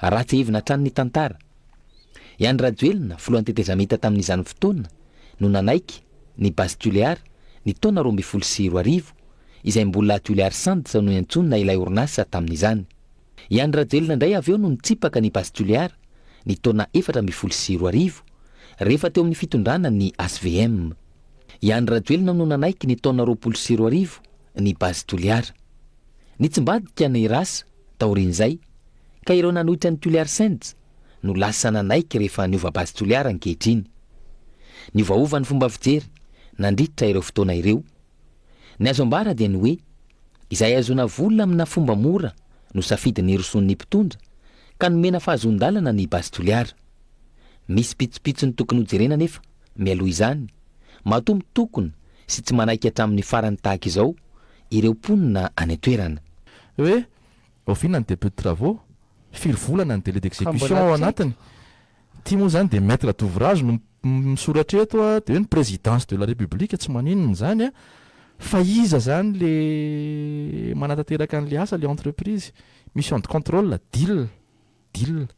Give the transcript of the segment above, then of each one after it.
Raha tsiahivina hatrany ny tantara, i Andry Rajoelina, filohan'ny tetezamita tamin'izany fotoana, no nanaiky ny Base Tuléar ny taona 2012, izay mbola Tuléar Sands no niantsoana ilay orinasa tamin'izany. I Andry Rajoelina indray avy eo no nitsipaka ny Base Tuléar ny taona 2014, rehefa teo amin'ny fitondrana ny hvm. I Andry Rajoelina no nanaiky ny taona 2020 ny Base Toliara. Nitsimbadika ny rasa taorian'izay ka ireo nanohitra ny Tuliar Sands no lasa nanaiky rehefa niova Base Toliara ankehitriny. Niovaova ny fomba fijery nandritra ireo fotoana ireo. Ny azo ambara dia ny hoe izay ahazoana vola amina fomba mora no safidy nirosoan'ny mpitondra ka nomena fahazoan-dalana ny Base Toliara. Misy pitsopitsony tokony hojerena anefa mialoha izany, matoa mitokona sy tsy manaiky hatramin'ny farany tahaka izao ireo mponina any an-toerana. Hoe oviana ny début de travaux, firy volana ny délai d'exécution ao anatiny. Ity moa izany dia maître d'ouvrage no misoratra eto dia hoe ny présidence de la république tsy maninona izany fa iza izany le manatanteraka an'le asa, le entreprise, mission de contrôle, deal. Deal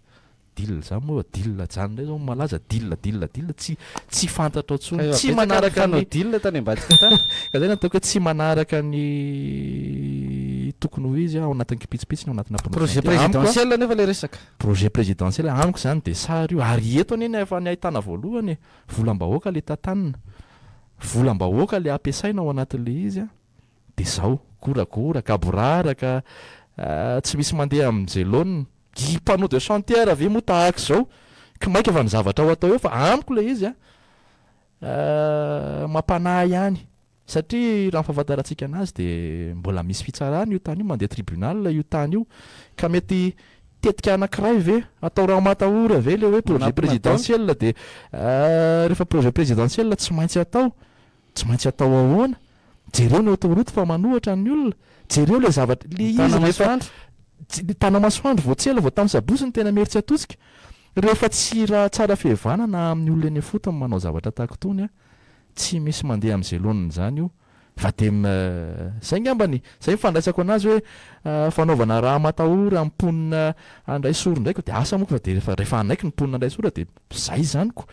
deal zany moa deal zany ndray zao malaza deal deal deal tsy tsy fantatrao tsony tsy manaraka ny deal tany ambadika tany ka zay nataoko hoe tsy manaraka ny tokony ho izy ao anatin'ny kipitsipitsiny ao anatina projet présidentiel nefa le resaka projet présidentiel amiko zany de sary io ary eto anie ny efa ny ahitana voalohany e volam-bahoaka le tantanina volam-bahoaka le ampiasaina ao anatin'le izy a Dia zao, goragora, gaboraraka, tsy misy mandeha amin'izay laoniny. Ny panneau de chantier ve moa tahaka izao? Ka maika fa ny zavatra ho atao eo fa amiko ilay izy an, mampanahy ihany satria raha ny fahafantarantsika anazy dia mbola misy fitsarana io tany io, mandeha tribunal io tany io ka mety tetika anankiray ve atao ramatahora ve ilay hoe projet présidentiel dia rehefa projet présidentiel tsy maintsy atao Tsy maintsy atao ahoana? Jereo ny autoroute fa manohatra ny olona. Jereo ilay zavatra, ilay izy rehefa ny Tanamasoandro vao tsy ela vao tamin'ny sabotsy no tena Imerintsiatosika. Rehefa tsy raha tsara fihevanana amin'ny olona eny ifotony manao zavatra tahaka itony an, tsy misy mandeha amin'izay laoniny izany io. Fa dia izay ngambany, izay ny fandraisako anazy hoe fanaovana raha matahora amin'ny mponina handray soro indraika dia asa moa fa dia rehefa rehefa hanaiky ny mponina handray soro dia izay izany ko.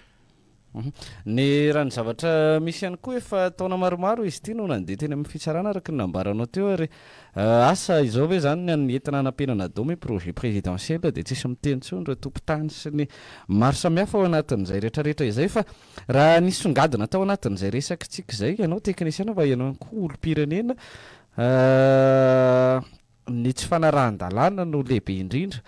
Ny raha ny zavatra misy ihany koa efa taona maromaro izy ity no nandeha teny amin'ny fitsarana araka ny nambaranao teo ary asa izao ve izany ny an'ny entina hanampenana daomy hoe projet présidentiel dia tsisy miteny intsony ireo tompon-tany sy ny maro samihafa ao anatin'izay rehetrarehetra izay fa raha nisongadina tao anatin'izay resakitsika izay ianao teknisiana fa ianao ihany koa olom-pirenena Ny tsy fanarahan-dalàna no lehibe indrindra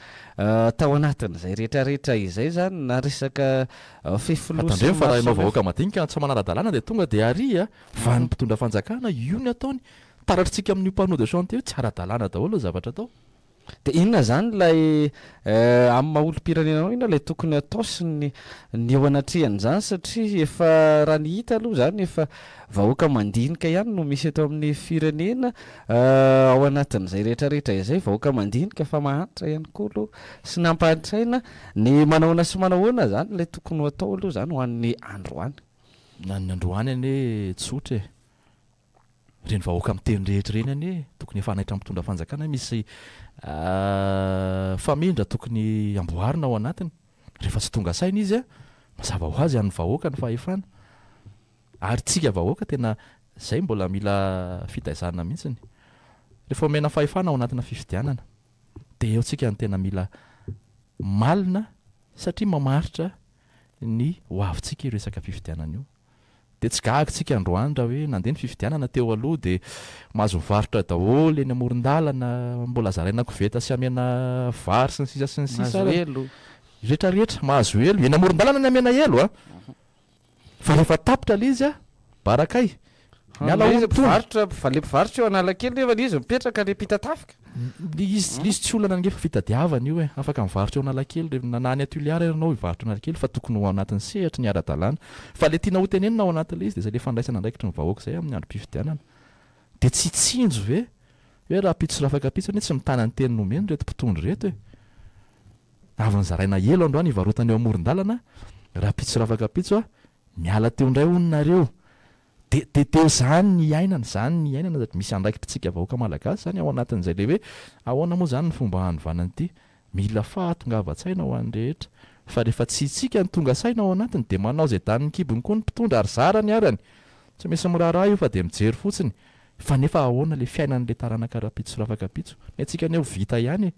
tao anatin'izay rehetra rehetra izay izany na resaka fefiloha sy Tandremo ny fa maro raha ianao samihafa. vahoaka madinika tsy manara-dalàna dia tonga dia ary a! Fa ny mpitondra fanjakana io ny ataony. Taratritsika amin'io panneau de chantier io tsy ara-dalàna daholo ny zavatra atao. Dia inona izany ilay amin'ny maha olom-pirenena anao inona ilay tokony atao sy ny ny eo anatrehan'izany satria efa raha ny hita aloha izany efa vahoaka mandinika ihany no misy eto amin'ny firenena ao anatin'izay rehetra rehetra izay, vahoaka mandinika fa mahantra ihany koa aloha sy nampahantraina, ny manahoana sy manahoana izany ilay tokony ho atao aloha izany ho an'ny androany. Na ny androany anie tsotra e! Ireny vahoaka miteny rehetra ireny anie tokony efa hanaitra ny mpitondra fanjakana hoe misy famindra tokony amboarina ao anatiny. Rehefa tsy tonga saina izy, mazava ho azy an'ny vahoaka ny fahefana. Ary tsika vahoaka tena zay mbola mila fitaizana mihitsiny. Rehefa omena fahefana ao anatina fifidianana dia eo tsika no tena mila malina satria mamaritra ny ho avintsika io resaka fifidianana io. Dia tsy gaga tsika androany raha hoe nandeha ny fifidianana teo aloha dia mahazo mivarotra daholo eny amoron-dalana, mbola zaraina koveta sy amena vary sy ny sisa sy ny sisa Mahazo elo. Rehetra rehetra, mahazo elo. Eny amoron-dalana ny amena elo a! Fa rehefa tapitra ilay izy a, barakay. Miala hono tony. Mpivarotra, le mpivarotra eo Analakely nefa izy mipetraka any Ampitatafika. Le izy, le izy tsy olana ange fa fitadiavana io e. Afaka mivarotra eo Analakely re, na any Toliara ary ianao hivarotra eo Analakely fa tokony ho ao anatin'ny sehatry ny ara-dalàna. Fa le tiana ho tenenina ao anatin'ilay izy dia izay le fandraisana andraikitry ny vahoaka izay amin'ny androm-pifidianana. Dia tsy tsinjo ve hoe rahampitso sy rafakampitso anie tsy mitana ny teny nomeny ireto mpitondra ireto e. Avy nozaraina elo androany hivarotana eo amoron-dalana, rahampitso sy rafakampitso a, miala teo indray hono nareo. De de de zany ny iainana, zany ny iainana sady misy andraikitritsika vahoaka malagasy zany ao anatin'izay le hoe ahoana moa zany ny fomba hanovana an'ity. Mila fahatongavan-tsaina ho an'ny rehetra fa rehefa tsy isika no tonga saina ao anatiny dia manao izay danin'ny kibony koa ny mpitondra ary zarany arany. Tsy misy miraharaha io fa dia mijery fotsiny. Fa nefa ahoana le fiainan'le taranaka rapitso sy rafakapitso? Ny antsika anie ho vita ihany e!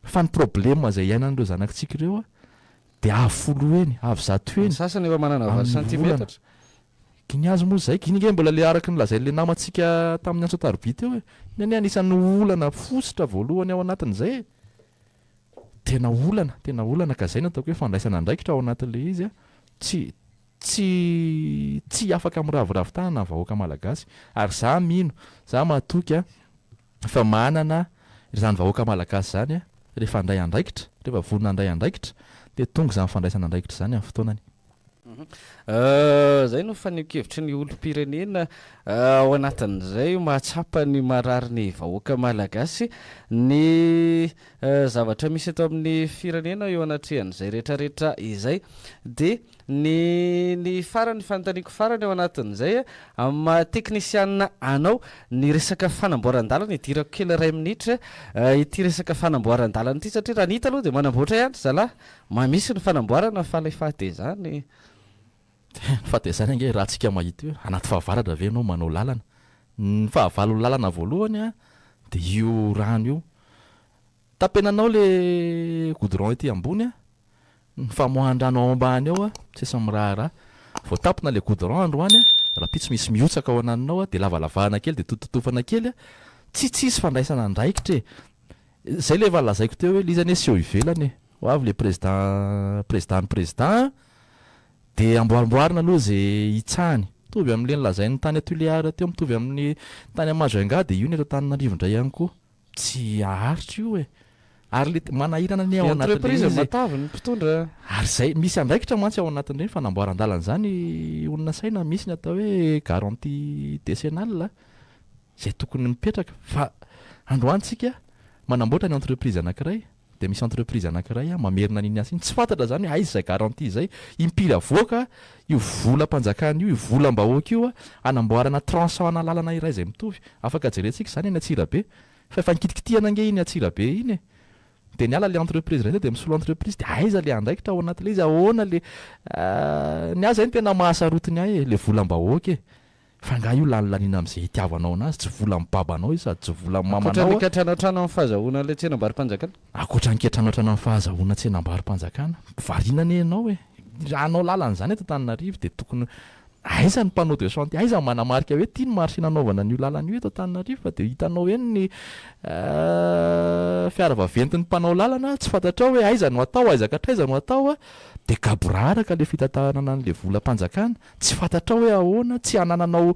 Fa ny problème izay iainan'ireo zanakitsika ireo dia avo folo heny, avo zato Ny heny sasany efa manana valo amin'ny volana. santimetatra. Giny azy moa izay, giny ange mbola le araka ny lazain'le namantsika tamin'ny antso an-tarobia teo e! Iny anie anisan'ny olana fositra voalohany ao anatin'izay e! Tena olana, tena olana ka izay no ataoko hoe fandraisana andraikitra ao anatin'ilay izy a! Tsy, tsy, tsy afaka miraviravy tanana ny vahoaka malagasy ary za mino, za matoky a, fa manana izany vahoaka malagasy izany a, rehefa handray andraikitra, rehefa vonona handray andraikitra dia tonga izany fandraisana andraikitra izany amin'ny fotoanany. Izay no fanehoan-kevitry ny olom-pirenena ao anatin'izay mahatsapa ny marary ny vahoaka malagasy ny zavatra misy eto amin'ny firenena eo anatrehan'izay rehetrarehetra izay. Dia ny ny farany fanontaniako farany ao anatin'izay amin'ny maha teknisianina anao ny resaka fanamboaran-dalana idirako kely iray minitra ity resaka fanamboaran-dalana ity satria raha ny hita aloha dia manamboatra ihany ry zalahy Ma misy ny fanamboarana fa ilay fahatezana e. Ny fahatezana ange raha tsika mahita io, anaty fahavaratra ve ianao manao lalana? Ny fahavalon'ny lalana voalohany an, dia io rano io. Tapenanao le goudron ety ambony an, ny famoahan-drano ao ambany ao an, tsisy miraharaha. Vao tampina le goudron androany an, rahampitso misy mihotsaka ao ananinao an, dia lavalavahana kely dia tototofana kely an, tsy tsisy fandraisana andraikitra e. Zay le efa lazaiko teo hoe le izy anie seho ivelany e, ho avy le président président ny président de amboarimboarina aloha ze hitsahany, mitovy amle nolazainy tany Tuléar teo, mitovy amin'ny tany Majunga de io ny eto Antananarivo ndray ihany koa, tsy haharitra io e, ary le manahirana anie ao anatin'le Entreprise izy e, matavy ny mpitondra. ary zay misy andraikitra mantsy ao anatin'ireny fanamboaran-dalana izany olona saina, misy ny atao hoe garantie décennale. izay tokony mipetraka fa androany tsika manamboatra ny entreprise anakiray dia misy entreprise anakiray mamerina an'iny asa iny, tsy fantatra zany hoe aiza izay garantie izay, impiry avoaka io volam-panjakana io, io volam-bahoaka io hanamboarana tronçon ana lalana iray izay mitovy, afaka jerentsika izany any Antsirabe fa efa nikitikitihana ange iny Antsirabe iny e, dia niala le entreprise iray dia misolo entreprise dia aiza le andraikitra ao anatin'ilay izy, ahoana le ny ahy zay no tena mahasarotiny ahy e, le volam-bahoaka e. Fa angaha io lany laniana amin'izay itiavanao anazy, tsy volan'ny babanao io sady tsy volan'ny Ankoatra mamanao ny a. kiantranoantrano amin'ny fahazahoana ilay tsenambaro-panjakana. Ankoatra ny kiantranoantrano amin'ny fahazahoana tsenambaro-panjakana. Variana anie ianao e. Raha hanao lalana izany eto Antananarivo dia tokony aiza ny panneau de chantier, aiza ny manamarika hoe ity ny marché nanaovana an'io lalana io eto Antananarivo fa dia hitanao eny ny fiara vaventin'ny mpanao lalana, tsy fantatrao hoe aiza no atao, aiza ka hatraiza no atao, dia gaboraraka ilay fitantanana an'ilay volam-panjakana. Tsy fantatrao hoe ahoana, tsy anananao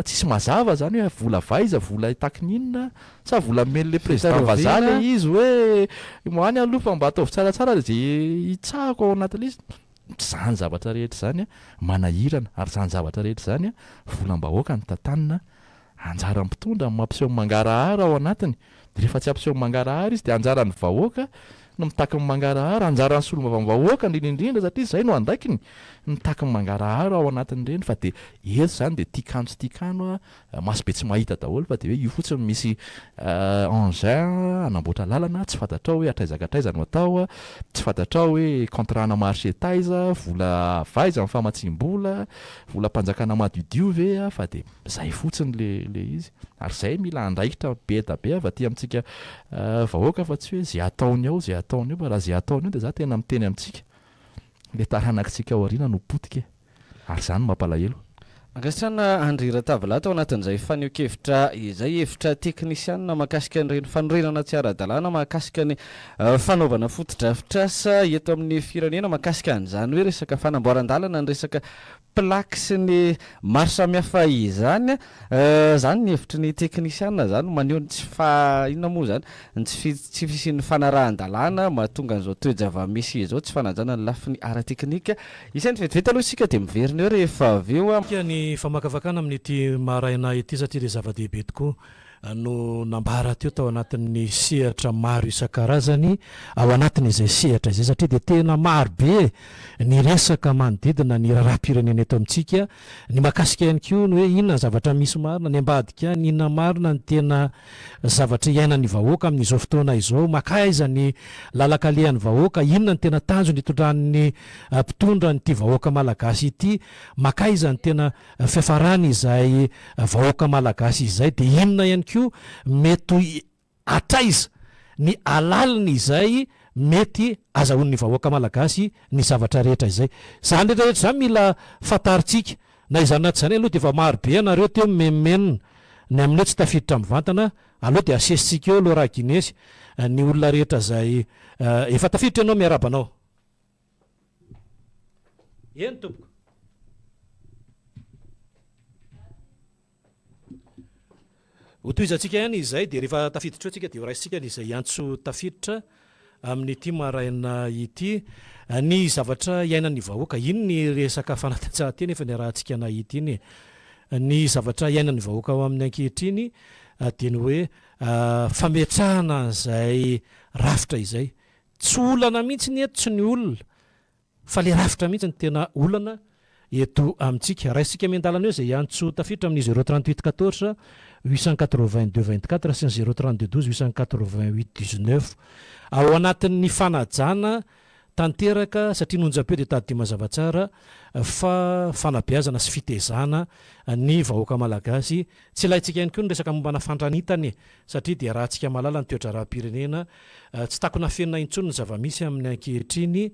tsisy mazava zany hoe vola avy aiza, vola hitaky ny inona, sa vola nomen'le président vazaha le izy hoe any aloha fa mba ataovy tsaratsara ze hitsahako ao anatin'le izy, zany zavatra rehetra zany manahirana ary zany zavatra rehetra zany volam-bahoaka no tantanina, anjaran'ny mpitondra ny mampiseho ny mangarahara ao anatiny, Rehefa tsy hampiseho ny mangarahara izy dia anjaran'ny vahoaka no mitaky ny mangarahara, anjaran'ny solombavambahoaka indrindra indrindra satria izay no andraikiny, mitaky ny mangarahara ao anatin'ireny fa dia eto izany dia tia kano tsy tia kano, maso be tsy mahita daholo fa dia hoe io fotsiny misy engin hanamboatra lalana, tsy fantatrao hoe hatraiza ka hatraiza no atao, tsy fantatrao hoe contrat-na marché taiza, vola avy aiza ny famatsiam-bola, volam-panjakana madiodio ve fa dia. Zay fotsiny le le izy. Ary zay mila andraikitra be da be avy aty amintsika vahoaka fa tsy hoe ze ataony ao ze ataony eo fa raha ze ataony eo de za tena miteny amintsika le taranakitsika ao aoriana no potika e. Ary zany no mampalahelo. Ankasitrahana Andry Ratavolahy tao anatin'izay fanehoan-kevitra izay, hevitra teknisianina mahakasika an'ireny fanorenana tsy ara-dalàna, mahakasika ny fanaovana fotodrafitrasa eto amin'ny firenena, mahakasika an'izany hoe resaka fanamboaran-dalana, ny resaka plaque sy ny maro samihafa izany zany ny hevitry ny teknisiana zany maneho ny tsy fa inona moa zany ny tsy fi tsy fisian'ny fanarahan-dalàna mahatonga an'izao toe-java-misy izao tsy fanajana ny lafiny ara-teknika Isan'ny vetivety aloha isika dia miverina eo rehefa avy eo. Ny famakafakana amin'ity maraina ity satria dia zava-dehibe tokoa. no nambara teo tao anatin'ny sehatra maro isan-karazany ao anatin'izay sehatra izay satria dia tena maro be ny resaka manodidina ny raharaham-pirenena eto amintsika, ny mahakasika ihany koa ny hoe inona ny zavatra misy marina any ambadika any, inona marina ny tena zavatra iainan'ny vahoaka amin'izao fotoana izao, mankaiza ny lalan-kalehan'ny vahoaka, inona ny tena tanjona itondran'ny mpitondra an'ity vahoaka malagasy ity, mankaiza ny tena fiafarany izay vahoaka malagasy izay dia inona ihany koa mety hatraiza ny alaliny izay mety azahoan'ny vahoaka malagasy ny zavatra rehetra izay. Izany rehetra rehetra izany mila fantarintsika. Na izany na tsy izany aloha dia efa maro be ianareo teo mimenomenona ny amin'ny hoe tsy tafiditra mivantana, aleo dia asesitsika eo Laura Guinness ny olona rehetra izay efa tafiditra ianao miarahaba anao. Eny tompoko. Hotohizantsika ihany izay dia rehefa tafiditra eo tsika dia horaisintsika ny izay antso tafiditra amin'ity maraina ity. Ny zavatra iainan'ny vahoaka, iny ny resaka fanatanjahantena efa niarahantsika nahita iny e. Ny zavatra iainan'ny vahoaka ao amin'ny ankehitriny dia ny hoe fametrahana an'izay rafitra izay. Tsy olana mihitsy ny eto tsy ny olona fa le rafitra mihitsy no tena olana eto amintsika. Raisintsika miandalana eo izay hiantso tafiditra amin'ny zéro 38 14 882 24 sy ny zéro 32 12 888 19. Ao anatin'ny fanajana tanteraka satria ny onjam-peo dia tadidio mazava tsara fa fanabeazana sy fitezana ny vahoaka malagasy. Tsy ilaintsika ihany koa ny resaka mombana fandranitana e! Satria dia rahantsika mahalala ny toe-draharaham-pirenena, tsy takona afenina intsony ny zava-misy amin'ny ankehitriny,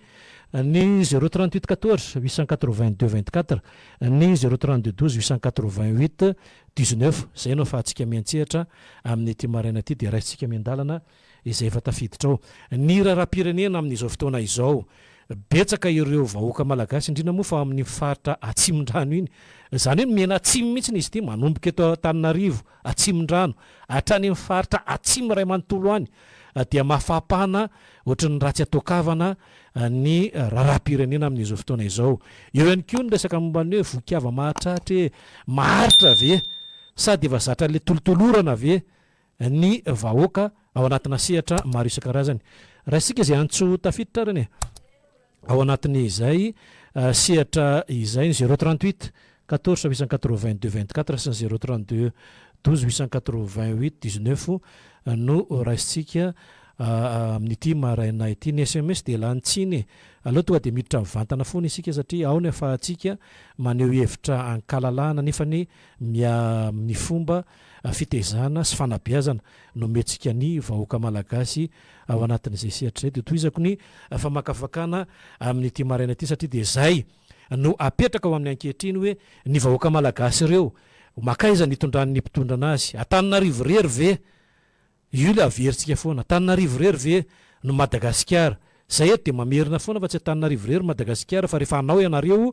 ny zéro 38 14 882 24, ny zéro 32 12 888 19, izay no afahantsika miantsehatra amin'ity maraina ity dia raisintsika miandalana izay efa tafiditra ao. Ny raharaham-pirenena amin'izao fotoana izao, betsaka ireo vahoaka malagasy, indrindra moa fa ao amin'ny faritra Atsimondrano iny, izany hoe miaina atsimo mihitsy izy ity, manomboka eto Antananarivo, Atsimondrano, hatrany amin'ny faritra atsimo iray manontolo any dia mafampana ohatry ny ratsy atao-kavana ny raharaham-pirenena amin'izao fotoana izao. Eo ihany koa ny resaka momba ny hoe voky-hava mahatratra e, maharitra ve sady efa zatra an'ilay tolotolorana ve ny vahoaka ao anatina sehatra maro isan-karazany. Raisintsika izay antso tafiditra arany e. Ao anatin'izay sehatra izay ny zéro 38 14 882 24 sy ny zéro 32 12 888 19 no raisintsika amin'ity maraina ity. Ny sms dia lany tsiny e. Aleo tonga dia miditra mivantana foana isika satria ao ny afahantsika maneho hevitra an-kalalahana nefa ny ny fomba fitezana sy fanabeazana nomentsika ny vahoaka malagasy ao anatin'izay sehatra izay dia tohizako ny famakafakana amin'ity maraina ity satria dia izay no apetraka ao amin'ny ankehitriny hoe ny vahoaka malagasy ireo makaiza ny itondran'ny mpitondra anazy? Antananarivo irery ve? Io ilay averintsika foana. Antananarivo irery ve no Madagasikara? Izay eto dia mamerina foana fa tsy Antananarivo irery Madagasikara fa rehefa hanao ianareo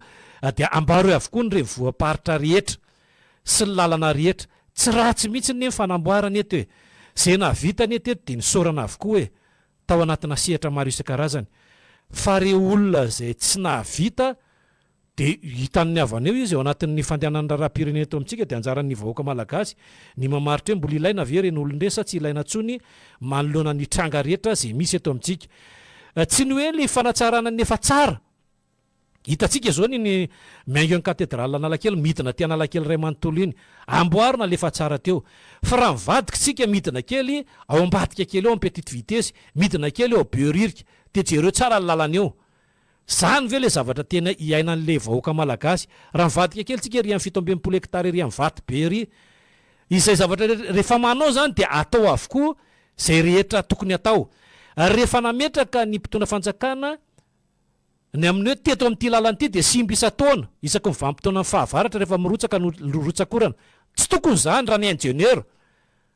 dia ambaro avokoa ny renivohi-paritra rehetra sy ny lalana rehetra. Tsy ratsy mihitsy anie ny fanamboarana eto e! Izay nahavita anie teto dia nisaorana avokoa e! Tao anatina sehatra maro isan-karazany. Fa ireo olona izay tsy nahavita dia hitan'ny havana eo izy ao anatin'ny fandehanan'ny raharaham-pirenena eto amintsika dia anjaran'ny vahoaka malagasy ny mamaritra hoe mbola ilaina ve ireny olona ireny sa tsy ilaina intsony manoloana ny tranga rehetra izay misy eto amintsika. Tsy ny hoe ilay fanatsarana ny efa tsara. Hitantsika izao ny ny miainga eo Cathedrale Analakely midina aty Analakely iray manontolo iny. Amboarina ilay efa tsara teo. Fa raha mivadika isika midina kely ao ambadika kely ao amin'ny petite vitesse, midina kely eo Behoririka dia jereo tsara ny lalana eo. Zany ve le zavatra tena iainan'le vahoaka malagasy? Raha mivadika kely tsika ery amin'ny 67 hectares ery amin'ny vato be ery, izay zavatra rehetra, rehefa manao zany dia atao avokoa zay rehetra tokony atao. Ary rehefa nametraka ny mpitondra fanjakana ny amin'ny hoe teto amin'ity lalana ity dia simba isan-taona, isaky ny vanim-potoanan'ny fahavaratra rehefa mirotsaka no rotsak'orana. Tsy tokony izany raha ny ingenieur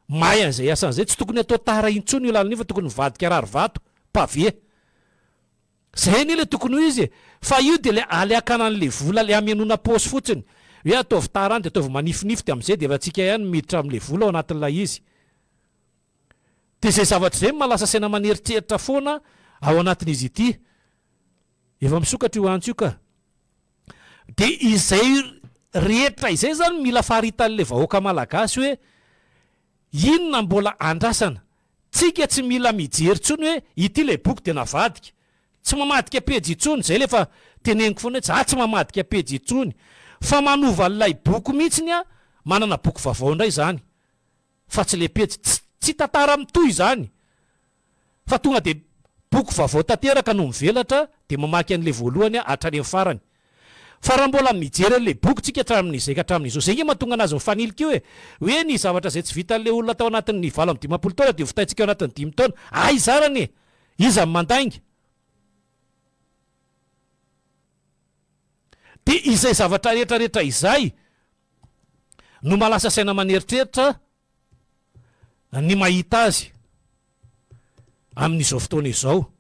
mahay an'izay asany izay, tsy tokony atao tara intsony io lalana io fa tokony mivadika rarivato, pavé. Zay anie le tokony ho izy e! Fa io de le ale hakana anle vola le hamenoana paosy fotsiny, hoe ataovy tara any de ataovy manifinify de amzay de efa tsika ihany no miditra amle vola ao anatin'ilay izy. De zay zavatra zay no maha lasa saina maneritreritra foana ao anatin'izy ity. Efa misokatra io antso io ka. De izay rehetra izay zany mila faritan'le vahoaka malagasy hoe. Inona mbola andrasana? Tsika tsy mila mijery tsony hoe ity ilay boky dia navadika. Tsy mamadika pejy intsony, zay le efa teneniko foana hoe za tsy mamadika pejy intsony fa manova an'ilay boky mihitsiny aho, manana boky vaovao indray izany fa tsy le pejy, tsy tsy tantara mitohy izany fa tonga dia boky vaovao tanteraka no mivelatra dia mamaky an'ilay voalohany aho hatrany amin'ny farany. Fa raha mbola mijery an'ilay boky tsika hatramin'izay ka hatramin'izao, izay nge mahatonga anazy mifanilika io e! Hoe ny zavatra izay tsy vitan'ilay olona tao anatin'ny 58 taona dia hovitaintsika ao anatin'ny dimy taona. Aiza arany e! Iza no mandainga? Dia izay zavatra rehetra rehetra izay no mahalasa saina maneritreritra ny mahita azy amin'izao fotoana izao.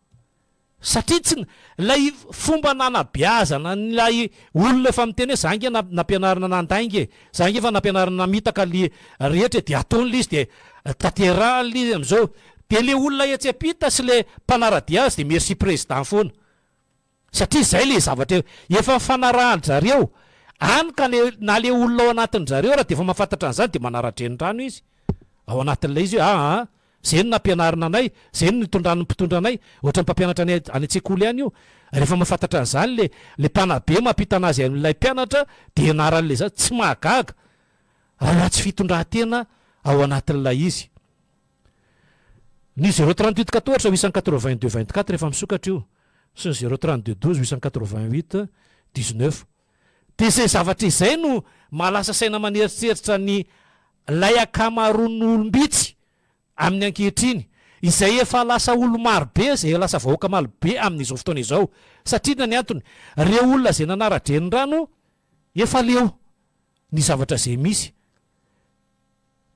Satria tsy ilay fomba nanabeazana an'ilay olona efa miteny hoe za nge nampianarina nandainga e, za nge efa nampianarina namitaka le rehetra e, dia ataony le izy dia tanterahany le izy amin'izao. Dia le olona etsy ampita sy le mpanara-dia azy dia merci président foana. Satria izay le zavatra efa nifanarahan-dry zareo, any ka le na le olona ao anatin-dry zareo ara dia efa mahafantatra an'izany dia manara-drenirano izy ao anatin'ilay izy hoe aa zay no nampianarina anay, zay no nitondran'ny mpitondra anay, ohatran'ny mpampianatra any any an-tsekoly any io, rehefa mahafantatra an'izany le le mpanabe mampita anazy amin'ilay mpianatra dia ianaran'ilay zaza, tsy mahagaga raha ratsy fitondran-tena ao anatin'ilay izy. Ny zéro 38 14 882 24 efa misokatra io sy ny zéro 32 12 888 19. Dia izay zavatra izay no mahalasa saina maneritreritra ny lay ankamaroan'ny olom-bitsy amin'ny ankehitriny, izay efa lasa olo-maro be, izay lasa vahoaka maro be amin'izao fotoana izao. Satria inona ny antony? Ireo olona izay nanara-drenirano efa leo ny zavatra izay misy.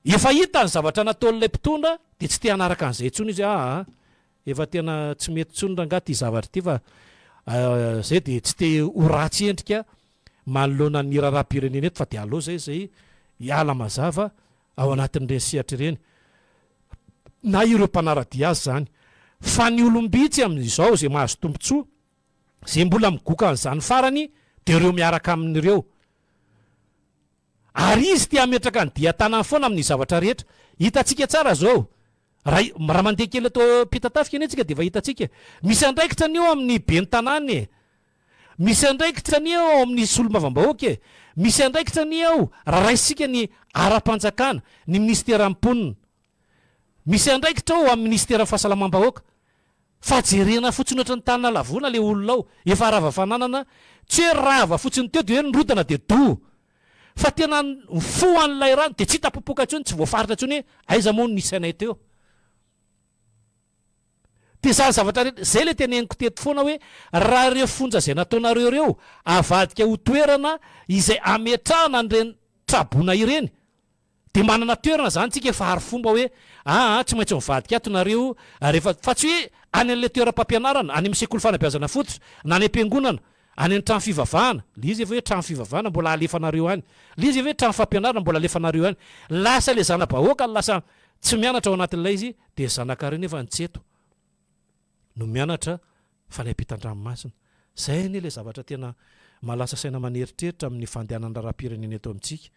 Efa hita ny zavatra nataon'ilay mpitondra dia tsy te hanaraka an'izay intsony izy hoe aa efa tena tsy mety intsony rangaha ity zavatra ity fa zay dia tsy te ho ratsy endrika manoloana ny raharaham-pirenena eto fa dia aleo zay zay hiala mazava ao anatin'ireny sehatra ireny na ireo mpanara-dia azy izany fa ny olom-bitsy amin'izao izay mahazo tombontsoa izay mbola migoka an'izany farany dia ireo miaraka aminy ireo. Ary izy te hametraka ny dian-tanany foana amin'ny zavatra rehetra. Hitantsika tsara izao, raha, raha mandeha kely eto Ampitatafika anie tsika dia efa hitantsika e. Misy andraikitra anie eo amin'ny ben'ny tanàna e. Misy andraikitra anie ao amin'ny solombavambahoaka e. Misy andraikitra anie ao raha raisintsika ny ara-panjakana, ny minisiteran'ny mponina. Misy andraikitra ao amin'ny minisiteran'ny fahasalamam-bahoaka. Fa jerena fotsiny ohatran'ny tany nahalavoana le olona ao, efa rava fananana, tsy hoe rava fotsiny teo dia hoe nirodana dia doha, fa tena nifoha an'ilay rano dia tsy hita popoka intsony, tsy voafaritra intsony hoe aiza moa no nisy anay teo. Dia izany zavatra rehetra, izay ilay teneniko teto foana hoe raha ireo fonja izay nataonareo ireo avadika ho toerana izay ametrahana an'ireny traboina ireny, Dia manana toerana zany tsika efa ary fomba hoe aa tsy maintsy mivadika ato nareo rehefa fa tsy hoe any an'ilay toeram-pampianarana, any amin'ny sekoly fanabeazana fototra, na any am-piangonana, any amin'ny trano fivavahana, le izy efa hoe trano fivavahana mbola alefanareo any, le izy efa hoe trano fampianarana mbola alefanareo any, lasa le zana-bahoaka lasa tsy mianatra ao anatin'ilay izy dia ny zanakareo nefa ny tsy eto no mianatra fa any ampitan-dranomasina. Zay anie le zavatra tena mahalasa saina maneritreritra amin'ny fandehanan'ny raharaham-pirenena eto amintsika.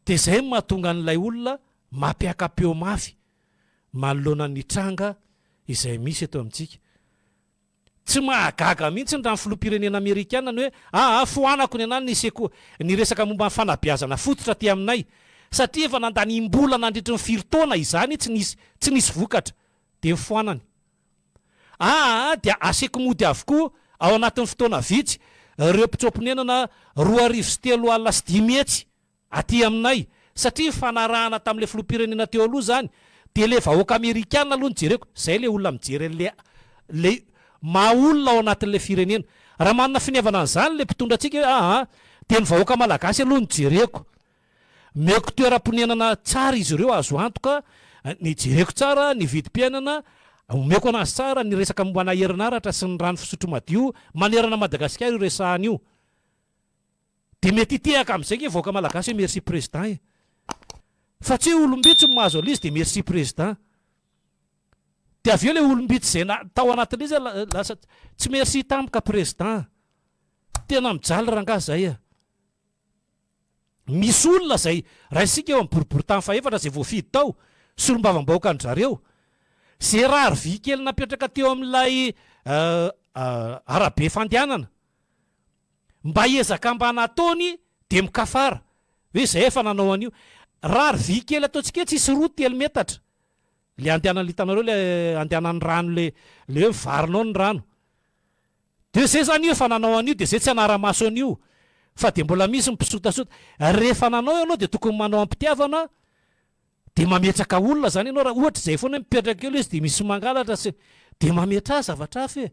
Dia izay no mahatonga an'ilay olona mampiaka-peo mafy manoloana ny tranga izay misy eto amintsika. Tsy mahagaga mihitsy raha ny filoham-pirenena amerikana ny hoe aa foanako ny anah ny seko ny resaka momba ny fanabeazana fototra aty aminay satria efa nandaniam-bola nandritry ny firy taona izany tsy nisy tsy nisy vokatra dia nofoanany. Aa dia aseko mody avokoa ao anatin'ny fotoana vitsy ireo mpitsoa-ponenana 502 500 aty aminay satria nifanarahana tamin'ilay filoham-pirenena teo aloha izany dia ilay vahoaka amerikana aloha no jereko, izay ilay olona mijery an'ilay ilay maha olona ao anatin'ilay firenena. Raha manana finiavana an'izany ilay mpitondra antsika hoe aa dia ny vahoaka malagasy aloha no jereko. Omeko toeram-ponenana tsara izy ireo, azo antoka, ny jereko tsara ny vidim-piainana, omeko anazy tsara ny resaka mombana herinaratra sy ny rano fisotro madio manerana Madagasikara io resahana io. Dia mety hitehaka amin'izay nge vahoaka malagasy hoe merci président e. Fa tsy hoe olom-bitsy no mahazo an'izy dia merci président. Dia avy eo ilay olom-bitsy izay tao anatin'izy lasa tsy merci tampoka président. Tena mijaly rangahy zay a. Misy olona izay raisintsika eo amin'ny boriborintany fahefatra izay voafidy tao, solombavambahoakan-dry zareo. Izay rary vy kely napetraka teo amin'ilay arabe fandehanana, mba ezaka mba nataony dia mikafara hoe izay efa nanao an'io. Rary vy kely ataontsika hoe tsisy roa telo metatra, le andehanan'ny hitanareo le andehanan'ny rano le le hoe mivarina ao ny rano. De zay zany io efa nanao an'io de zay tsy hanara-maso an'io fa de mbola misy ny mpisotasota. Rehefa nanao ianao de tokony manao am-pitiavana de mametraka olona zany ianao raha ohatra izay foana hoe mipetraka eo le izy de misy mangalatra sy de mametraha zavatra hafa e!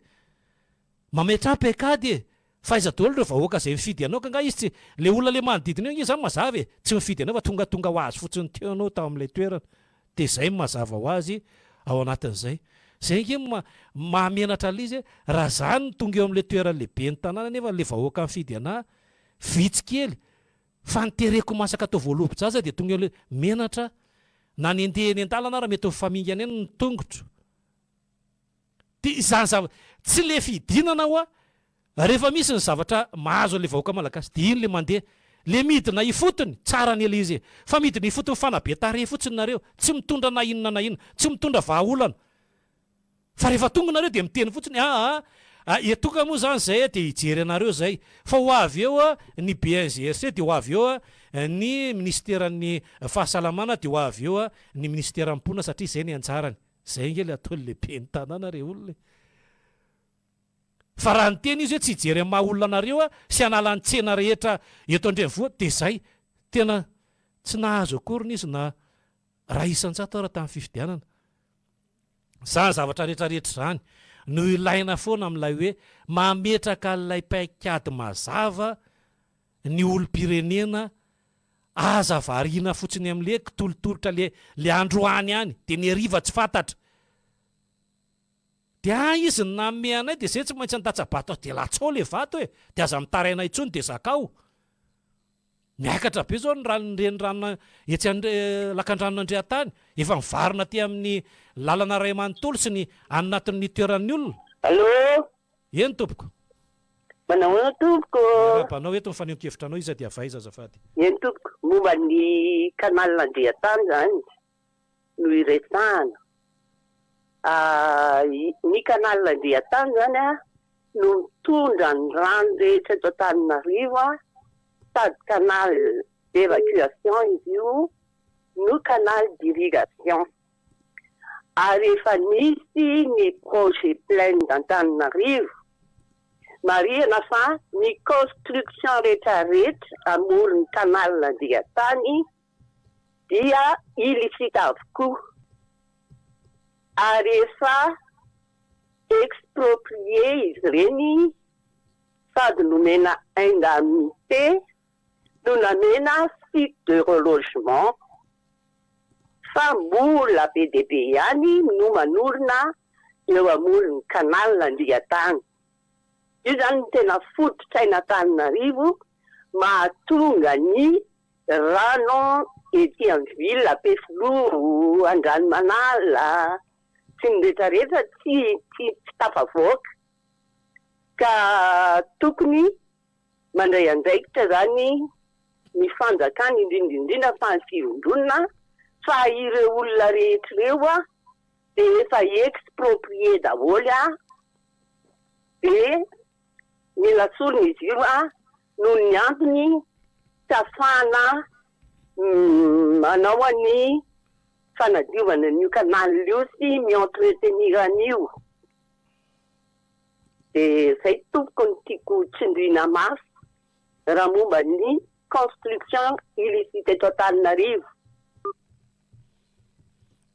Mametraha paikady e! Fa aiza daholo ireo vahoaka izay mifidy anao ka nga izy tsy le olona le manodidina eo nge zany mazava e! Tsy mifidy anao fa tongatonga ho azy fotsiny teo ianao tao amin'ilay toerana. Dia izay no mazava ho azy ao anatin'izay. Izay ange no mahamenatra an'ilay izy hoe raha za no tonga eo amin'ilay toeran'ilay ben'ny tanàna nefa ilay vahoaka nifidy anah vitsy kely fa ny tereko masaka atao voalobo-jaza dia tonga eo ilay menatra aho. Na ny andeha eny an-dalana ara mety mifamingana eny ny tongotro. Dia izany zava, tsy le fidinana hoa, rehefa misy ny zavatra mahazo an'le vahoaka malagasy dia iny le mandeha, le midina ifotony, tsara anie le izy e, fa midina ifotony fanabe tarehy fotsiny nareo, tsy mitondra na inona na inona, tsy mitondra vahaolana, fa rehefa tonga nareo dia miteny fotsiny aa a tonga moa zany zay dia hijery anareo zay, fa ho avy eo ny BNGRC dia ho avy eo ny minisiteran'ny fahasalamana dia ho avy eo ny minisiteran'ny mponina satria zay ny anjarany. Zay ange le ataon'ny lehiben'ny tanàna re olona e! Fa raha niteny izy hoe tsy hijery amin'ny maha olona anareo aho sy hanala ny tsena rehetra eto an-drenivohitra dia zay! Tena tsy nahazo akoriny izy na ray isan-jato ara tamin'ny fifidianana. Zany zavatra rehetra rehetra izany no ilaina foana amin'ilay hoe mametraka an'ilay paikady mazava ny olom-pirenena Aza variana fotsiny amle kitolotolotra le le androany any de ny hariva tsy fantatra. De ah izy no nanome anay de zay tsy maintsy andatsa-bato azy de latsao le vato e! De aza mitaraina intsony de zakao. Miakatra be zao ny rano ny renirano etsy an lakandranon'Andriantany, efa mivarina aty amin'ny lalana iray manontolo sy ny any anatin'ny toeran'ny olona. Allô? Eny tompoko. Manahoana tompoko ô? Miarahaba anao eto ny fanehoan-kevitra anao iza dia avy aiza azafady? Eny tompoko, momba ny canal Andriantany izany no iresahana. Ny canal Andriantany izany no mitondra ny rano rehetra eto Antananarivo sady canal d'évacuation izy io no canal d'irrigation. Ary efa nisy ny projet plaine d'Antananarivo. Marihana fa ny construction retraretra amoron'ny canal Andriantany dia illicite avokoa ary efa exproprié izy ireny sady nomena indemnité no namena site de relogement. fa mbola be dia be ihany no manorina eo amoron'ny canal Andriantany. Io izany no tena fototr'ain'Antananarivo mahatonga ny rano ety amin'ny ville Ampefiloha, Andranomanalina sy ny rehetra rehetra tsy tsy tafavoaka ka tokony Mandray andraikitra izany ny fanjakana indrindra indrindra fa ny fivondronana fa ireo olona rehetra ireo dia efa exproprié daholo dia mila solona izy io noho ny antony tsy afahana manao ny fanadiovana an'io canal io sy mi-entretenir an'io. Dia izay tompoko no tiako tsindriana mafy raha momba ny construction illicite eto Antananarivo.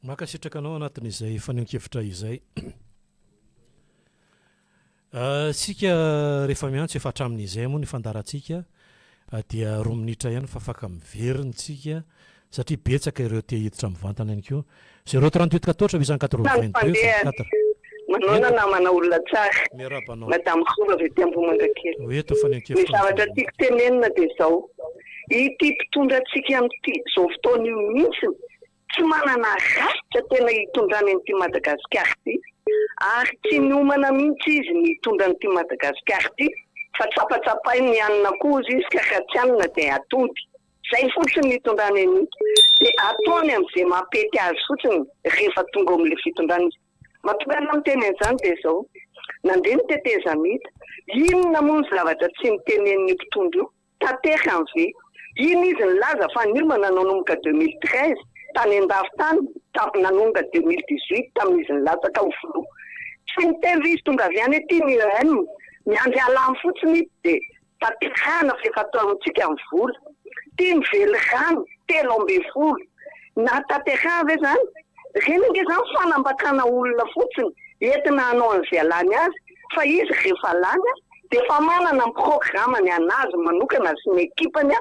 Mankasitraka anao anatin'izay fanehoan-kevitra izay. Isika rehefa miantso efa hatramin'izay moa ny fandaharantsika dia roa minitra ihany fa afaka miverina isika satria betsaka ireo te hiditra mivantana ihany koa. Zéro 38 14 882 24. Manaona namana olona tsara. Miarahaba anao. Madame Rova avy aty Ambohimangakely. Ho eto fa ny Ny ankevitra zavatra tiako tenenina dia izao, ity mpitondra antsika amin'ity izao fotoana io mihitsy tsy manana rafitra tena hitondrany an'ity Madagasikara ity ary tsy niomana mihitsy izy ny hitondra an'ity Madagasikara ity fa tsapatsapainy ny hanina koa hozy izy ka raha tsy hanina dia atody. Zay fotsiny ny itondrany an'io. Dia ataony amin'izay mampety azy fotsiny rehefa tonga ao amin'ilay fitondrana izy. Mahatonga anah miteny an'izany dia izao, nandeha ny tetezamita, inona moa ny zavatra tsy notenenin'io mpitondra io? Tanterany ve? Iny izy nilaza fa niomana nanomboka 2013 tany andafy tany nanomboka 2018 tamin'izy nilatsaka ho filoha. Tsy niteny ve izy tonga avy any aty ny EM? Miandry halany fotsiny izy dia tanterahana fa efa atao amintsika ny vola. Ty ny velirano 13 na tanterahana ve zany? Ireny ange zany fanambakana olona fotsiny entina hanao an'izay halany azy fa izy rehefa lany dia efa manana ny programany anazy manokana sy ny ekipany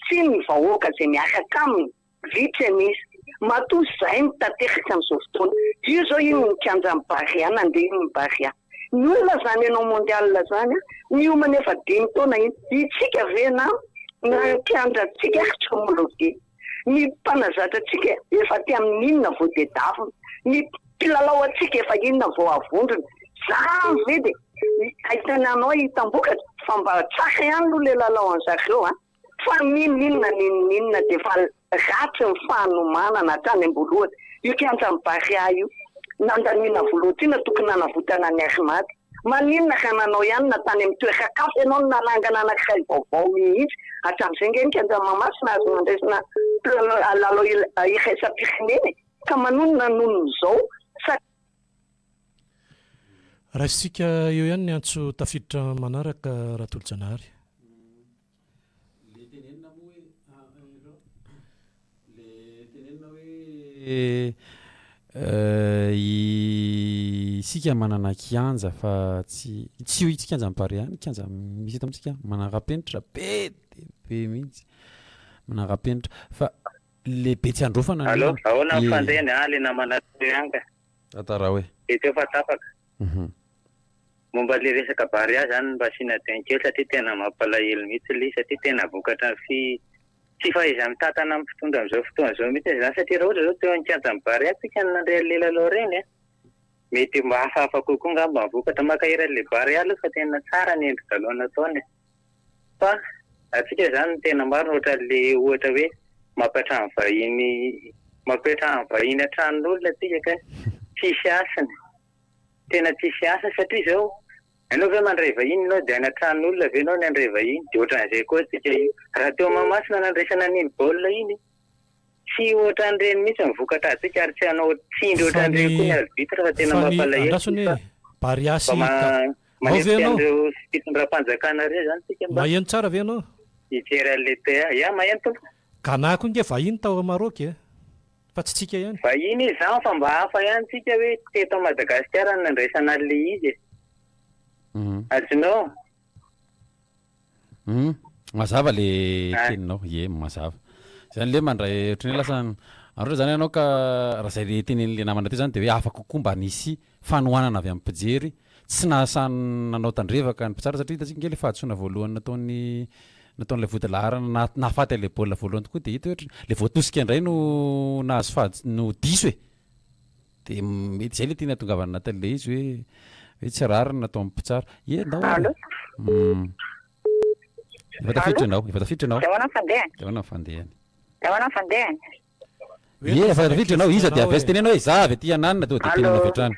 sy ny vahoaka izay miaraka aminy. Vitsy an'isa. Matoa izay no tanteraka amin'izao fotoana. Io izao iny ny kianjan'ny Barea nandeha iny ny Barea. Ny olona izany hanao mondial izany an, niomana efa dimy taona iny. Itsika ve na na ny kianjantsika ary tsy homologué. Ny mpanazatra antsika efa aty amin'ny inona vao dedavina. Ny mpilalao antsika efa inona vao avondrona. Izany ve dia ahitana anao ahitam-bokatra fa mba tsara ihany aloha ilay lalao an-zareo an. Fa n'inon'inona n'inon'inona dia efa ratsy ny fanomanana hatrany am-boalohany. Io kianjan'i Barea io, nandaniana vola ohatr'inona tokony nanavotana ny Armada. Maninona raha nanao ihany na tany amin'ny toeran-kafa ianao no nanangana anankiray vaovao mihitsy. Hatramin'izay ange ny kianjan'i Mahamasina azo nandraisana lalao iraisam-pirenena e! Ka manonona nonon'izao sa. Raisintsika eo ihany ny antso tafiditra manaraka Ratolojanahary. Le tenenina moa hoe le tenenina hoe isika manana kianja fa tsy tsy tsy kianjan'ny Barea ny kianja misy eto amintsika manara-penitra be dia be mihitsy manara-penitra fa le be tsy androfana Allô, ahoana ny fandehany ah le namana teo ihany ka. Tantarao e. Dia teo fa tapaka. Momba le resaka Barea zany mba asiana teny kely satria tena mampalahelo mihitsy le izy satria tena vokatra ny fi tsy fahaiza-mitantana amin'ny mpitondra amin'izao fotoana izao mihitsy izany satria raha ohatra zao teo an-kianjan'ny Barea tsika no nandray an'le lalao ireny a, mety mba hafahafa kokoa angamba ny vokatra. Mankahery an'le Barea aloha fa tena tsara ny endri-dalao nataony e. Fa antsika izany ny tena marina ohatran'le ohatra hoe mampiantrano vahiny mampiantrano vahiny an-tranon'olona tsika kay tsisy hasiny. Tena tsisy asa satria izao ianao ve mandray vahiny ianao dia any an-tranon'olona ve ianao ny handray vahiny dia ohatran'izay koa tsika io. Raha teo Mahamasina nandraisana an'iny baolina iny tsy ohatran'ireny mihitsy ny vokatra antsika ary tsy hanao tsindry ohatran'ireny koa ny arbitre fa tena Fa ny mampalahelo andraso anie fa Barea sy mba Ga ao ve manetsika ianao? an'ireo fitondram-panjakana ireo izany tsika mba Maheno tsara ve ianao? hijery an'ilay PA. Ya maheno tompoko. Ghana koa nge vahiny tao Maroc e. Fa tsy tsika ihany. Vahiny izy zany fa mba hafa ihany tsika hoe teto Madagasikara no nandraisana an'le izy e. Azonao? Hum, mazava le teninao, ie mazava. Zany le mandray ohatran'ny hoe lasa ohatra zany ianao ka raha zay le tenenin'le namana teo zany de hoe hafa kokoa mba nisy fanohanana avy amin'ny mpijery, tsy nahasahy nanao tandrevaka ny mpitsara satria hitantsika ange le fahadisoana voalohany nataon'ny nataon'ilay vodilaharana naha- nahafaty an'ilay baolina voalohany tokoa dia hita hoe ohatry le voatosika indray no nahazo fahadi- no diso e! Dia mety izay le tiany hahatongavana anatin'ilay izy hoe hoe tsy rariny nataon'ny mpitsara. Ie, ndao ary. Allô? Hum. Efa tafiditra Allô? ianao, efa tafiditra ianao. Dia ahoana ny fandehany? Dia ahoana ny fandehany? Dia ahoana ny fandehany? Ie, efa tafiditra ianao, iza dia avy aiza teneno hoe za avy aty ananona tonga dia teneno avy hatrany.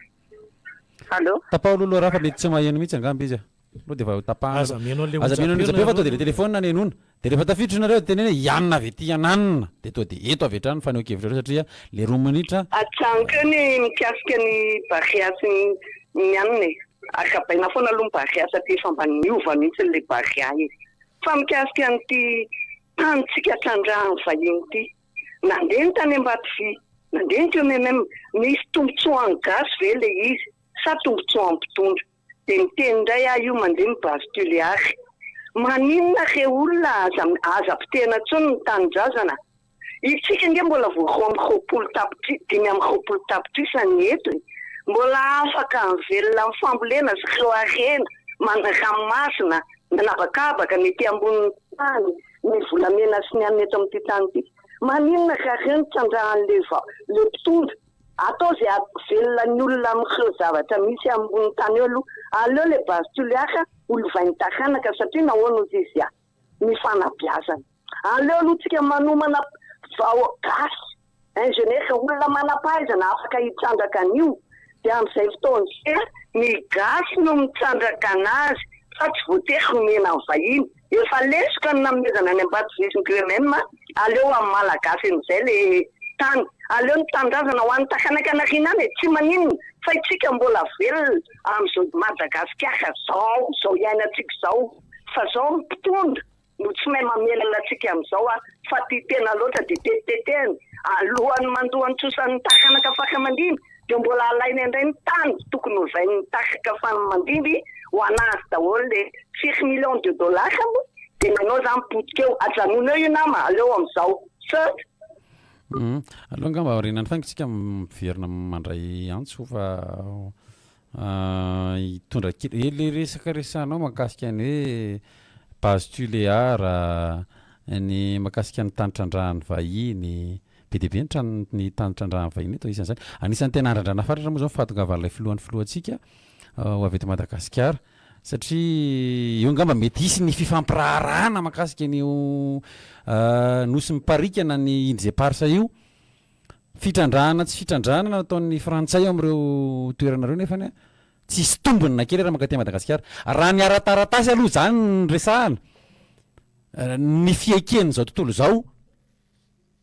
Allô? Tapaho aloha loha raha fa mety tsy maheno mihitsy angamba izy a. Aloha dia efa tapahana. Aza miheno an'ilay Aza miheno an'ilay onjam-peo onjam-peo fa tonga dia nareo. ilay telefaonina no henoina. Dia rehefa tafiditra nareo dia teneno hoe i anona avy aty ananona. Dia tonga dia eto avy hatrany ny fanehoan-kevitrareo satria ilay roa minitra. Ajanoko eo ny mikasika ny Barea sy ny anona e. Akabaina foana aloha ny Barea satria efa mba niova mihitsy ilay Barea e. Fa mikasika an'ity tanintsika trandrahan'ny vahiny ity. Nandeha ny tany Ambatovy, nandeha ny teo MM, nisy tombotsoan'ny gasy ve ilay izy sa tombotsoan'ny mpitondra? Dia miteny indray aho io mandeha ny base Tuléar. Maninona re olona aza aza potehina intsony ny tanindrazana? Itsika ange mbola vao 22 tapitrisa, 25 tapitrisa ny eto e! Mbola afaka mivelona amin'ny fambolena sy ireo harena ranomasina nanabakabaka ny ety ambonin'ny tany, ny volamena sy ny anona eto amin'ity tany ity. Maninona ka reo no trandrahan'le le mpitondra? Atao ze hahavelona ny olona amin'ireo zavatra misy ambonin'ny tany eo aloha. Aleo le base Toliara ho lovain'ny taranaka satria nahoana ozy izy ny fanabeazana. Aleo aloha tsika manomana vahoaka gasy, ingénieur, olona manam-pahaizana afaka hitrandraka an'io dia amin'izay fotoana izay ny gasy no mitrandraka anazy fa tsy voatery homena ny vahiny. Efa lesoka ny nanomezana ny Ambatovy sy ny QMM, aleo amin'ny Malagasy amin'izay le tany. Aleo ny tanindrazana ho an'ny taranaka anarina any e, tsy maninona fa itsika mbola velona amin'izao Madagasikara zao, zao iainantsika izao. Fa zao ny mpitondra no tsy mahay mamelona antsika amin'izao a, fa tia tena loatra dia tetitetehany, alohan'ny mandoa ny trosan'ny taranaka fara aman-dimy dia mbola alaina indray ny tany tokony hovain'ny tarika fara aman-dimby ho an'azy daholo le firy millions de dollars moa dia ny anao zany potika eo, ajanony eo io nama, aleo amin'izao. Misaotra. Aleo angamba aorianan'ny faingo tsika miverina mandray antso fa Hitondra kely, eh le resaka resahanao mahakasika ny hoe base Tuléar, ny mahakasika ny tany trandrahan'ny vahiny, be dia be ny tran- ny tany trandrahan'ny vahiny eto isan'izany. Anisan'ny tena andrandrana fatratra moa izao ny fahatongavan'ilay filohan'ny filohantsika ho avy eto Madagasikara satria eo angamba mety hisy ny fifampiraharahana mahakasika an'io nosy miparika na ny Îles Éparses io. Fitrandrahana tsy fitrandrahana nataon'ny frantsay ao amin'ireo toerana ireo nefany tsisy tombony na kely ary mankaty Madagasikara. Raha ny ara-taratasy aloha izany no resahana, ny fieken'izao tontolo izao,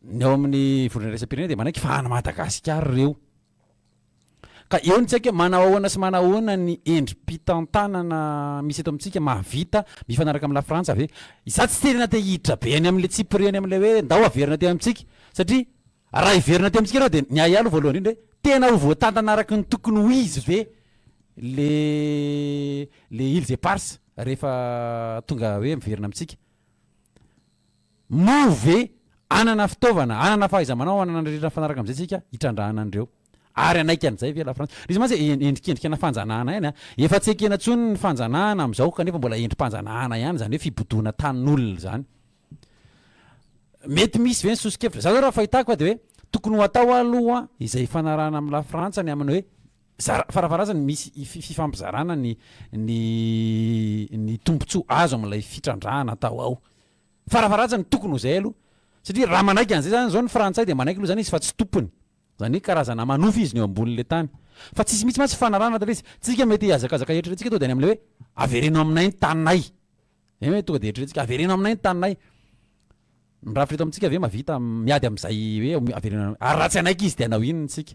ny ao amin'ny vondrona iraisam-pirenena dia manaiky fa any Madagasikara ireo. Ka eo no tsy haiko hoe manao ahoana sy manao ahoana ny endri-pitantanana misy eto amintsika mahavita mifanaraka amin'i Lafrantsa ve? Izaho tsy tena te hiditra be any amin'ilay tsipiriany amin'ilay hoe ndao averina aty amintsika satria raha hiverina aty amintsika ianao dia ny ahy aloha voalohany indrindra hoe tena ho voatantana araka ny tokony ho izy ve le le îles éparses rehefa tonga hoe miverina amintsika? Moa ve hanana fitaovana, hanana fahaiza-manao, hanana ny rehetra mifanaraka amin'izay isika hitrandrahana an'ireo? Ary hanaiky an'izay ve Lafrantsa? Ilay izy mantsy endrikendrika ana fanjanahana ihany an! Efa tsy ekena intsony ny fanjanahana amin'izao kanefa mbola endri-panjanahana ihany izany hoe fibodoana tanin'olona izany. Mety misy ve ny soso-kevitra? Izaho zao raha fahitako dia hoe tokony ho atao aloha izay hifanarahana amin'i Lafrantsa ny amin'ny hoe zara, farafaharazany misy fifampizarana ny ny ny tombontsoa azo amin'ilay fitrandrahana atao ao. Farafaharatsiny tokony ho izay aloha. Satria raha manaiky an'izay zany izao ny frantsay dia manaiky aloha zany izy fa tsy tompony. Izany hoe karazana manofy izy ny eo ambonin'ilay tany. Fa tsisy mihitsy mantsy fifanarahana anatin'ilay izy. Tsika mety hihazakazaka eritreretintsika tonga dia any amin'ilay hoe avereno aminay ny taninay. Izay hoe tonga dia eritreretintsika avereno aminay ny taninay. Ny rafitra eto amintsika ve mahavita miady amin'izay hoe avereno ary raha tsy hanaiky izy dia hanao inona isika?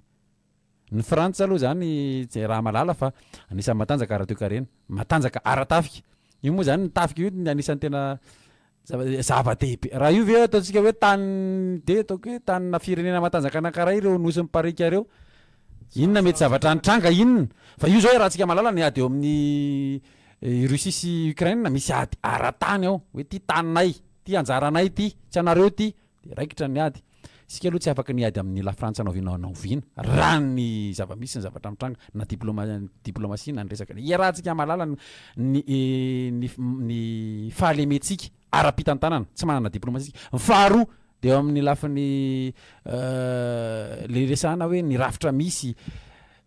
Ny Frantsa aloha izany tsy raha mahalala fa anisan'ny matanjaka ara-toekarena, matanjaka ara-tafika. Io moa izany ny tafika io ny anisan'ny tena zava-dehibe. Raha io ve ataontsika hoe tany dia ataoko hoe tanina firenena matanjaka anankiray ireo nosy mipariaka ireo, inona mety zavatra nitranga inona? Fa io izao iarahantsika mahalala ny ady eo amin'ny Russie sy Ukraine, misy ady ara-tany ao, hoe ity taninay, ity anjaranay ity, tsy anareo ity. Dia raikitra ny ady. Isika aloha tsy afaka ny hiady amin'ny Lafrantsa na oviana na oviana, raha ny zava-misy, ny zavatra mitranga, na diploma, diplomatie na ny resaka. Iarahantsika mahalala ny, ny, ny, ny fahalementsika ara-pitantanana, tsy manana diplomatie isika. Ny faharoa dia eo amin'ny lafiny le resahana hoe ny rafitra misy,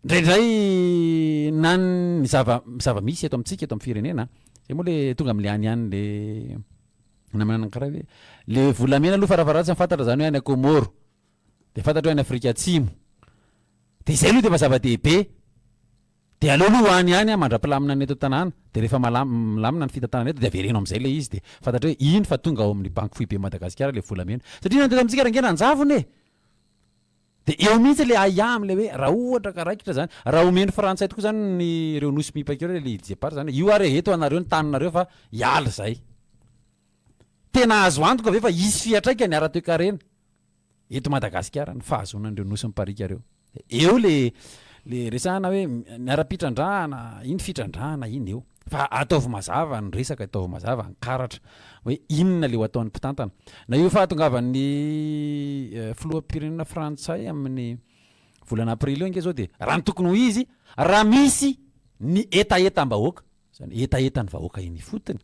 indraindray na ny zava, zava-misy eto amintsika, eto amin'ny firenena, zay moa le tonga amin'le any ihany le. Namana anankiray hoe le volamena aloha farafaharatsiny fantatra zany hoe any Comores de fantatra hoe any Afrika Atsimo de izay aloha de efa zava-dehibe de aleo aloha ho any ihany mandra-pilamina ny eto an-tanàna de rehefa malam- milamina ny fitantanana eto de avereno amin'izay le izy de fantatra hoe iny fa tonga ao amin'ny banky foibe Madagasikara le volamena satria na ny teto amintsika rangahy nanjavona e! De eo mihitsy le ahiahy amle hoe raha ohatra ka raikitra zany, raha omeny frantsay tokoa zany ny ireo nosy mipaka ireo le îles éparses zany, io ary e eto anareo ny taninareo fa hiala zay. Tena azo antoka ve fa hisy fiantraikany ara-toekarena eto Madagasikara ny fahazoana an'ireo nosy mipariaka ireo? Eo le le resahana hoe ny ara-pitrandrahana, iny fitrandrahana iny eo. Fa ataovy mazava ny resaka, ataovy mazava ny karatra hoe inona le ho ataon'ny mpitantana. Na io fahatongavan'ny filoham-pirenena frantsay amin'ny volana aprily io ange zao dia raha ny tokony ho izy, raha misy ny hetahetam-bahoaka, zany hoe hetahetan'ny vahoaka eny ifotony,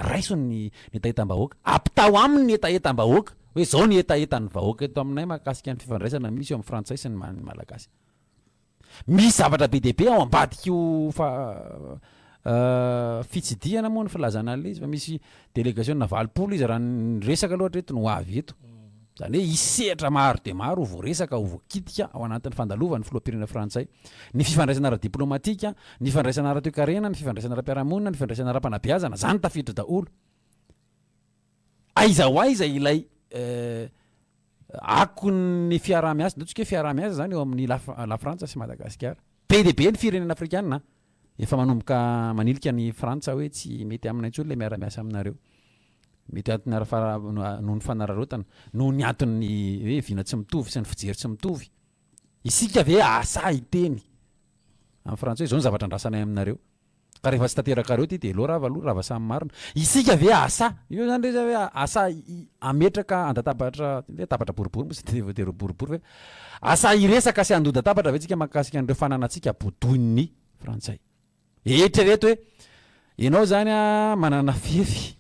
raiso ny hetahetam-bahoaka, ampitao aminy ny hetahetam-bahoaka hoe zao ny hetahetan'ny vahoaka eto aminay mahakasika ny fifandraisana misy eo amin'ny frantsay sy ny malagasy. Misy zavatra be dia be ao ambadik'io fa Fitsidihana moa ny filazana an'ilay izy fa misy delegasiona 80 izy raha ny resaka aloha hatreto no ho avy eto. Izany hoe hisy sehatra maro dia maro ho voaresaka, ho voakitika ao anatin'ny fandalovan'ny filoham-pirenena frantsay. Ny fifandraisana ara-diplomatika, ny fifandraisana ara-toekarena, ny fifandraisana ara-piarahamonina, ny fifandraisana ara-panabeazana, izany tafiditra daholo. Aiza ho aiza ilay akon'ny fiaraha-miasa, ataontsika hoe fiaraha-miasa izany eo amin'ny Lafrantsa sy Madagasikara. Be dia be ny firenena afrikana efa manomboka manilika an'i Frantsa hoe tsy mety aminay intsony ilay miara-miasa aminareo. Mety antony ara-fara noho ny fanararaotana, noho ny antony hoe vina tsy mitovy sy ny fijery tsy mitovy. Isika ve hahasahy hiteny amin'ny frantsay hoe izao ny zavatra andrasanay aminareo? Ka rehefa tsy tanterakareo ity dia aleo rava aloha, rava samy marina. Isika ve hahasahy? Io izany re hoe hahasahy hametraka an-databatra, hoe latabatra boribory moa tsy dia voatery ho boribory ve? Hahasahy hiresaka sy handoa-databatra ve tsika mahakasika an'ireo fananantsika bodoin'ny frantsay? Eritrereto hoe ianao izany manana fefy,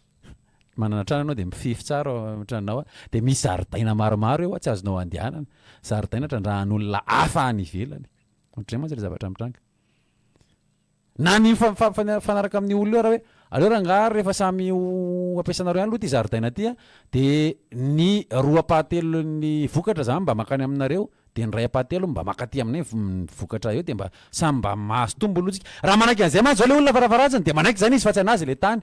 manana trano ianao dia mifefy tsara ao amin'ny tranonao dia misy zaridaina maromaro eo tsy azonao andehanana, zaridaina trandrahan'olona hafa any ivelany. Ohatr'izay mantsy ilay zavatra mitranga. Na ny mifanaraka amin'ny olona eo ary hoe aleo rangahy ary rehefa samy ho ampiasanareo ihany aloha ity zaridaina ity an, dia ny roa ampahatelon'ny vokatra izany mba mankany aminareo, dia ny iray ampahatelony mba mankaty aminay ny vokatra eo dia mba samy mba mahazo tombony aloha tsika. Raha manaiky an'izay mantsy izao ilay olona farafaharatsiny dia manaiky izany izy fa tsy an'azy ilay tany.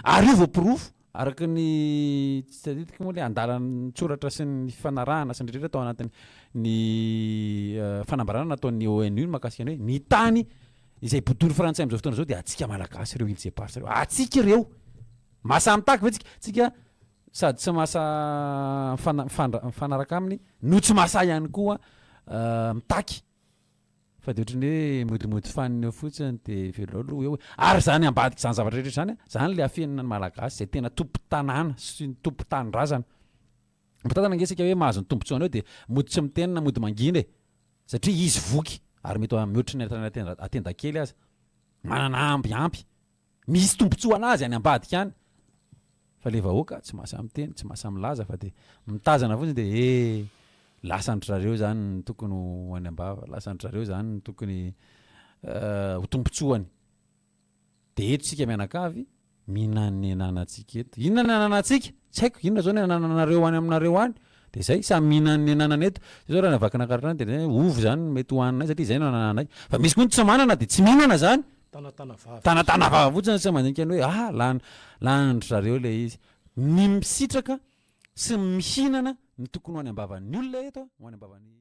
Ary io voaporofo araka ny tsy tadidiko moa ilay andalan-tsoratra sy ny fifanarahana sy ny rehetra tao anatin'ny ny fanambarana nataon'ny ONU mahakasika ny hoe ny tany izay bodoin'ny frantsay amin'izao fotoana izao dia antsika malagasy ireo îles éparses ireo. Antsika ireo. Mahasahy mitaky ve tsika? Tsika sady tsy mahasahy mifanaraka aminy no tsy mahasahy ihany koa mitaky fa dia ohatran'ny hoe modimody fanina eo fotsiny dia velao aloha eo e. Ary izany ambadik'izany zavatra rehetra izany, izany ilay afenina ny Malagasy izay tena tompon-tanàna sy ny tompon-tanindrazana. Mpitantana ange isika hoe mahazo ny tombontsoany eo dia mody tsy miteny na mody mangina e. Satria izy voky ary mety mihoatry ny atenda kely aza. Manana amby ampy. Misy tombontsoa anazy any ambadika any fa le vahoaka tsy mahasahy miteny, tsy mahasahy milaza fa de mitazana fotsiny de eh lasan-dry zareo zany ny tokony ho any am-bava, lasan-dry zareo zany ny tokony ho tombontsoany. De eto isika mianakavy mihinana ny ananantsika eto. Inona ny ananantsika? Tsy haiko, inona zao ny anananareo any aminareo any? De zay, samy mihinana ny ananany eto. Zay zao raha ny Vakinankaratra any de ovy zany no mety hohaninay satria zay no anananay. Fa misy koa ny tsy manana de tsy mihinana zany. Tanatana vava. Tanatana vava fotsiny tsy mandinika ny hoe ah lany lanin-dry zareo ilay izy. Ny misitraka sy ny mihinana no tokony ho any am-bavan'ny olona eto, ho any am-bavan'ny.